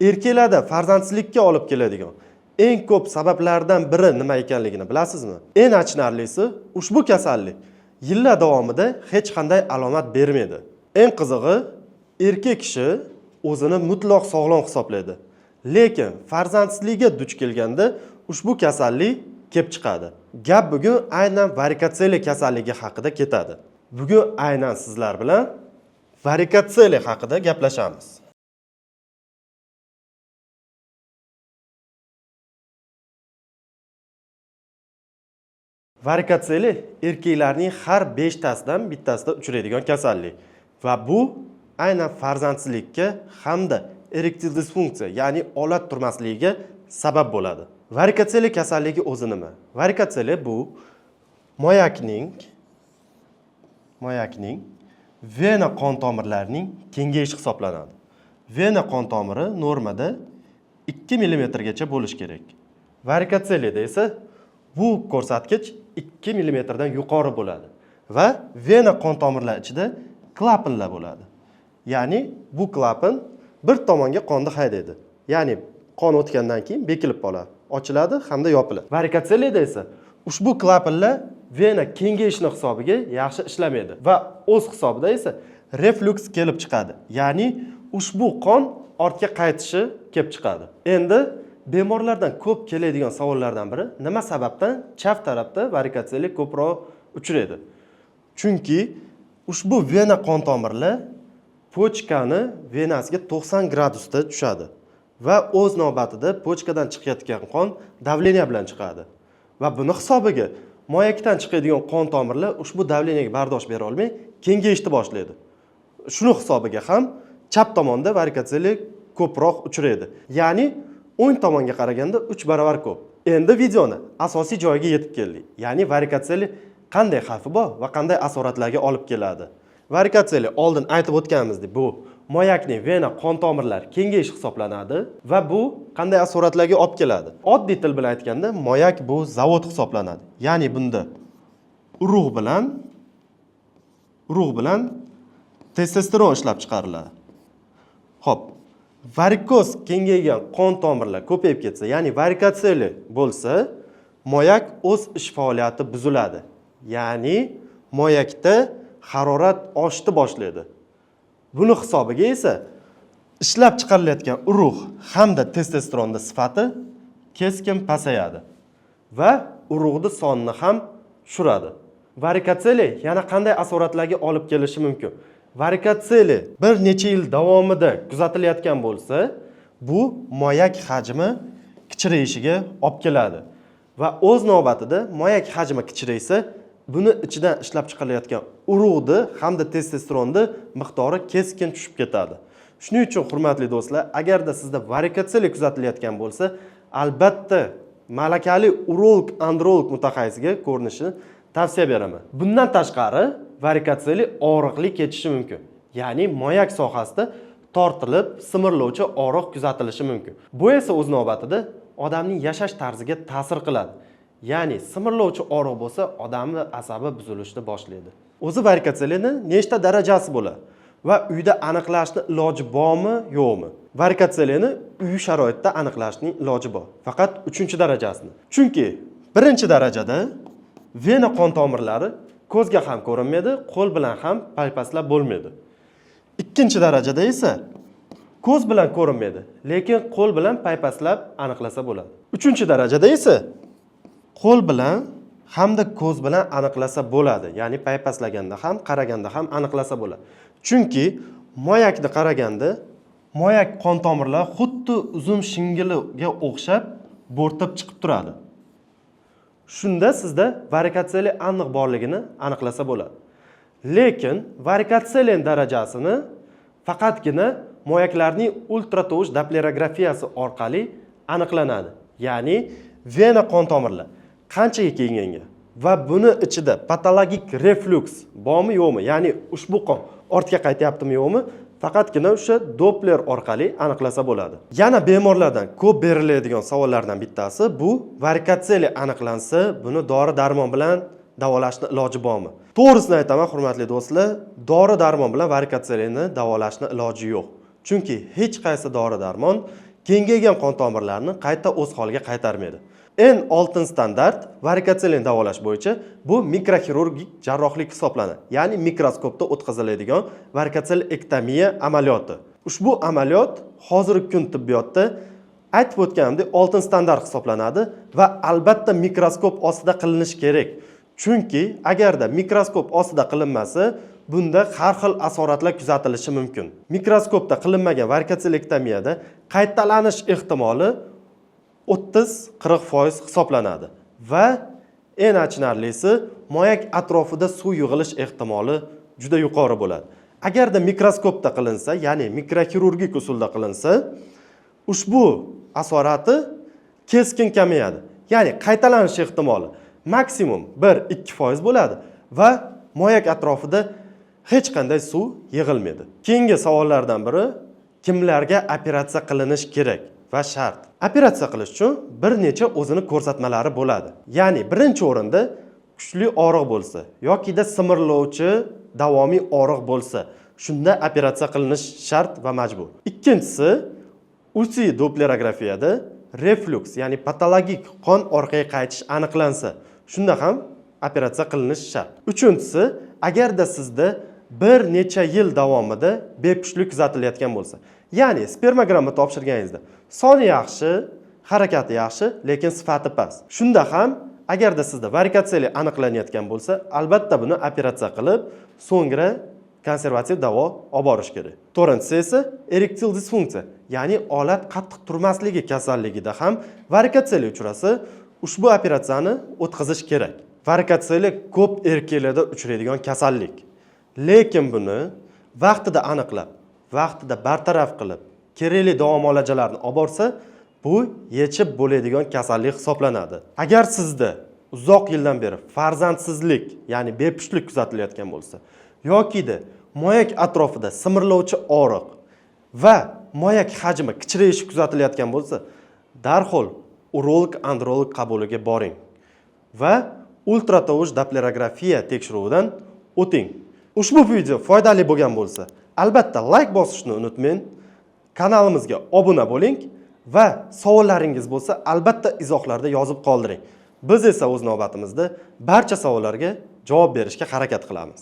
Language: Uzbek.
Erkaklarda farzandsizlikka olib keladigan eng ko'p sabablardan biri nima ekanligini bilasizmi? Eng achinarlisi, ushbu kasallik yillar davomida hech qanday alomat bermaydi. Eng qizig'i, erkak kishi o'zini mutlaq sog'lom hisoblaydi. Lekin farzandsizlikka duch kelganda ushbu kasallik kelib chiqadi. Gap bugun aynan varikotseliya kasalligi haqida ketadi. Bugun aynan sizlar bilan varikotseliya haqida gaplashamiz. Varikotseliya erkaklarning har 5 tasidan bittasida uchraydigan kasallik va bu aynan farzandsizlikka hamda erektil disfunksiya, ya'ni olat turmasligiga sabab bo'ladi. Varikotseliya kasalligi o'zi nima? Varikotseliya bu moyakning vena qon tomirlarining kengayishi hisoblanadi. Vena qon tomiri normada 2 millimetrgacha bo'lishi kerak. Varikotseliyada esa bu ko'rsatkich 2 millimetrdan yuqori bo'ladi va vena qon tomirlari ichida klapanlar bo'ladi. Ya'ni bu klapan bir tomonga qonni haydaydi. Ya'ni qon o'tgandan keyin bekilib qoladi, ochiladi hamda yopiladi. Varikotseliyada esa ushbu klapanlar vena kengayishini hisobiga yaxshi ishlamaydi va o'z hisobida esa refluks kelib chiqadi. Ya'ni ushbu qon ortga qaytishi kelib chiqadi. Endi bemorlardan ko'p keladigan savollardan biri, nima sababdan chap tarafda varikotseliya ko'proq uchraydi? Chunki ushbu vena qon tomirlar pochkani venasiga 90 gradusda tushadi va o'z navbatida pochkadan chiqayotgan qon давление bilan chiqadi. Va buni hisobiga moyakdan chiqadigan qon tomirlar ushbu давление ga bardosh bera olmay kengayishni boshlaydi. Shuni hisobiga ham chap tomonda varikotseliya ko'proq uchraydi. Ya'ni o'ng tomonga qaraganda 3 barobar ko'p. Endi videoni asosiy joyiga yetib keldik. Ya'ni varikotseliya qanday xavfi bor va qanday asoratlarga olib keladi? Varikotseliya oldin aytib o'tganimizdek, bu moyakning vena qon tomirlari kengayishi hisoblanadi va bu qanday asoratlarga olib keladi? Oddiy til bilan aytganda, moyak bu zavod hisoblanadi. Ya'ni bunda urug' bilan testosteron ishlab chiqariladi. Xo'p, varikoz kengaygan qon tomirlar ko'payib ketsa, ya'ni varikotseliya bo'lsa, moyak o'z ish faoliyati buziladi. Ya'ni moyakda harorat oshishni boshlaydi. Buni hisobiga esa ishlab chiqarilayotgan urug' hamda testosteronni sifati keskin pasayadi va urug'ni sonini ham tushiradi. Varikotseliya yana qanday asoratlarga olib kelishi mumkin? Varikotseliya bir necha yil davomida kuzatilayotgan bo'lsa, bu moyak hajmi kichrayishiga olib keladi va o'z navbatida moyak hajmi kichraysa, buni ichidan ishlab chiqarilayotgan urug'ni hamda testosteronni miqdori keskin tushib ketadi. Shuning uchun, hurmatli do'stlar, agarda sizda varikotseliya kuzatilayotgan bo'lsa, albatta malakali urolog, androlog mutaxassisiga ko'rinishini tavsiya beraman. Bundan tashqari, varikotseliya og'riqli kechishi mumkin. Ya'ni moyak sohasida tortilib, simirlovchi og'riq kuzatilishi mumkin. Bu esa o'z navbatida odamning yashash tarziga ta'sir qiladi. Ya'ni simirlovchi og'riq bo'lsa, odamning asabi buzilishni boshlaydi. O'zi varikotseliyani nechta darajasi bo'ladi va uyda aniqlashni iloji bormi, yo'qmi? Varikotseliyani uy sharoitida aniqlashning iloji bor. Faqat 3-darajasini. Chunki 1-darajada vena qon tomirlari ko'zga ham ko'rinmaydi, qo'l bilan ham paypaslab bo'lmaydi. 2-darajada esa ko'z bilan ko'rinmaydi, lekin qo'l bilan paypaslab aniqlasa bo'ladi. 3-darajada esa qo'l bilan hamda ko'z bilan aniqlasa bo'ladi. Ya'ni paypaslaganda ham, qaraganda ham aniqlasa bo'ladi. Chunki moyakni qaraganda moyak qon tomirlari xuddi uzum shingiliga o'xshab bo'rtib chiqib turadi. Shunda sizda varikotseliya aniq borligini aniqlasa bo'ladi. Lekin varikotseliya darajasini faqatgina moyaklarning ultratovush doplerografiyasi orqali aniqlanadi. Ya'ni vena qon tomirlar qanchaga kengaygan va buni ichida patologik refluks bormi yo'qmi, ya'ni ushbu qon ortga qaytyaptimi yo'qmi, faqatgina o'sha Doppler orqali aniqlasa bo'ladi. Yana bemorlardan ko'p beriladigan savollardan bittasi bu varikotseliya aniqlansa, buni dori darmon bilan davolashni iloji bormi? To'g'risini aytaman, hurmatli do'stlar, dori darmon bilan varikotseliyani davolashni iloji yo'q. Chunki hech qaysi dori darmon Kengaygan qon tomirlarni qayta o'z holiga qaytarmaydi. Eng oltin standart varikotselni davolash bo'yicha bu mikroxirurgik jarrohlik hisoblanadi. Ya'ni mikroskopda o'tkaziladigan varikotselektomiya amaliyoti. Ushbu amaliyot hozirgi kun tibbiyotda, aytib o'tganimdek, oltin standart hisoblanadi va albatta mikroskop ostida qilinishi kerak. Chunki agarda mikroskop ostida qilinmasa, bunda har xil asoratlar kuzatilishi mumkin. Mikroskopda qilinmagan varikotselektomiyada qaytalanish ehtimoli 30-40% hisoblanadi va eng achinarlisi, moyak atrofida suv yig'ilish ehtimoli juda yuqori bo'ladi. Agarda mikroskopda qilinsa, ya'ni mikroxirurgik usulda qilinsa, ushbu asorati keskin kamayadi. Ya'ni qaytalanish ehtimoli maksimum 1-2% bo'ladi va moyak atrofida hech qanday suv yig'ilmaydi. Keyingi savollardan biri: kimlarga operatsiya qilinish kerak va shart? Operatsiya qilish uchun bir necha o'zini ko'rsatmalari bo'ladi. Ya'ni birinchi o'rinda kuchli og'riq bo'lsa yokida simirlovchi davomiy og'riq bo'lsa, shunda operatsiya qilinish shart va majbur. Ikkinchisi, USI dopplerografiyada reflyuks, ya'ni patologik qon orqaga qaytish aniqlansa, shunda ham operatsiya qilinishi shart. Uchinchisi, agarda sizda bir necha yil davomida bepushtlik kuzatilayotgan bo'lsa, ya'ni spermogramma topshirganingizda soni yaxshi, harakati yaxshi, lekin sifati past, shunda ham agarda sizda varikotseliya aniqlanayotgan bo'lsa, albatta buni operatsiya qilib, so'ngra konservativ davo olib borish kerak. To'rtinchisi esa erektil disfunksiya, ya'ni olat qattiq turmasligi kasalligida ham varikotseliya uchrasa, ushbu operatsiyani o'tkazish kerak. Varikotseliya ko'p erkaklarda uchraydigan kasallik, lekin buni vaqtida aniqlab, vaqtida bartaraf qilib, kerakli davo muolajalarni olib borsa, bu yechib bo'ladigan kasallik hisoblanadi. Agar sizda uzoq yildan beri farzandsizlik, ya'ni bepushtlik kuzatilayotgan bo'lsa yokida moyak atrofida simirlovchi og'riq va moyak hajmi kichrayishi kuzatilayotgan bo'lsa, darhol urolog androlog qabuliga boring va ultratovush dopplerografiya tekshiruvidan o'ting. Ushbu video foydali bo'lgan bo'lsa, albatta layk bosishni unutmang, kanalimizga obuna bo'ling va savollaringiz bo'lsa, albatta izohlarda yozib qoldiring. Biz esa o'z navbatimizda barcha savollarga javob berishga harakat qilamiz.